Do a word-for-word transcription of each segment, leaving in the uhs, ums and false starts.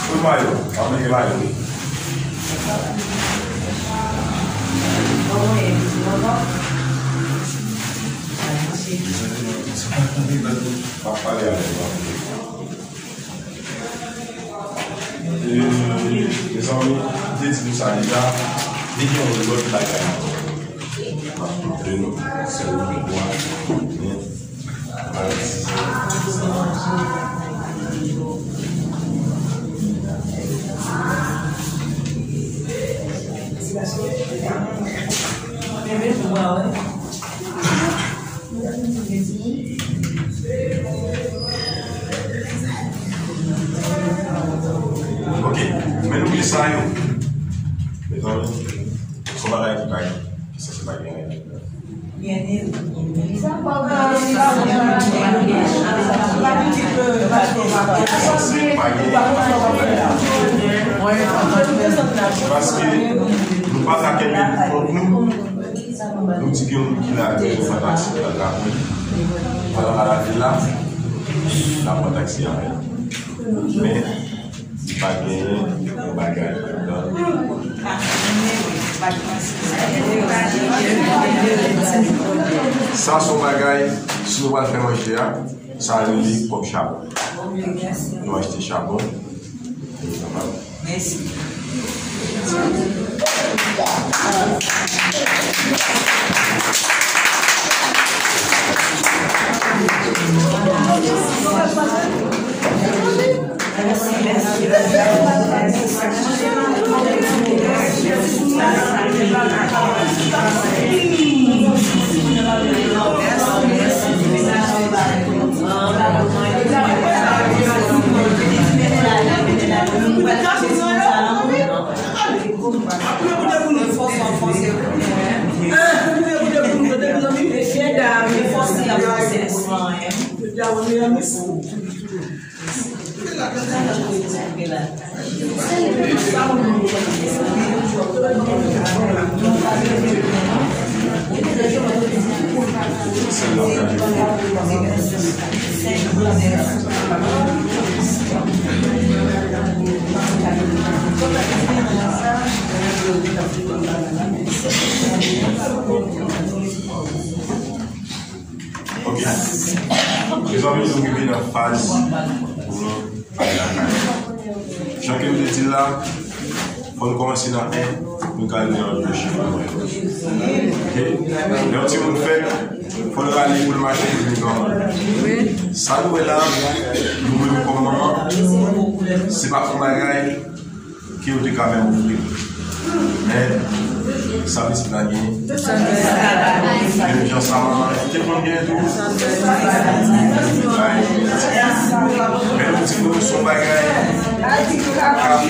Kot mayo? Pa bliye mayo. Pa pale avè m. E, mezanmi, m te di nou sa deja, li gen yon lòt bagay ankò. M ap montre nou, se yon bwa, men, m ap di. Ok, men nou gen sa yo. Mezanmi, se yon bagay ki pa gen, ki sanse pa gen anyen ladan. Sanse pa gen. Se paske nou pa ka kenbe kont nou. Nou di gen yon moun ki lage yon fanatik nan lakou. Pandan l al lavil la, l ap pran taksi avè l. Men, li pa genyen yon bagay anndan. Sa se yon bagay, si nou pral fè manje a, sa rele kòb chabon. Nou achte chabon. Mèsi. Ok. Mezanmi, nou rive nan faz pou nou ale lakay. Jan ke m te di l la, fò n kòmanse nan en, pou n ka rive nan de chif pou mwen. Ok? Lè yon timoun fèt, fò l rale pou l mache pou l vin granmoun. Sa nou wè la, nou menm kòm manman, se pa yon bagay ke yo te ka menm ofri. Men, sa pitit la genyen. Menm jan sa manman li te konn genyen tou. Men nou di nou se yon bagay k ap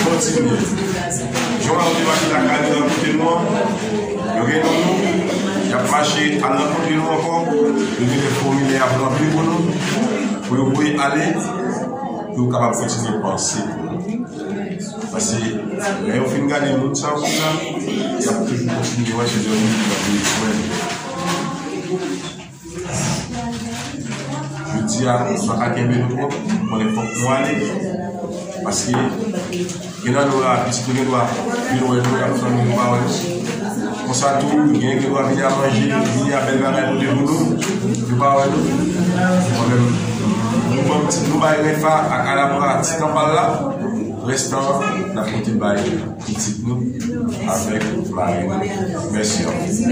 kontinye. Jan w ap mache lakay nou rankontre nou an, yo gen nou, y ap mache al rankontre nou ankò, yo gen de fòmilè y ap ranpli pou nou, pou yo voye ale, pou yo kapab kontinye panse pou nou. Paske lè yo fin gade moun sa yo konsa, y ap toujou kontinye wè se de moun ki nan bezwen. Jodi a, m pa ka kenbe nou twòp, konnen fòk nou ale. Paske gen nan nou la, pitit nou gen dwa vin wè nou, y ap fanmi nou pa wè nou. Konsa tou, gen gen dwa vini a manje, vini a bèl bagay pote pou nou, nou pa wè nou. Mwen menm, nou ban m ti, nou bay Refa ak Alabra ti tan pa l la. Restan, n ap pote bay pitit nou avèk mari nou. Mèsi anpil.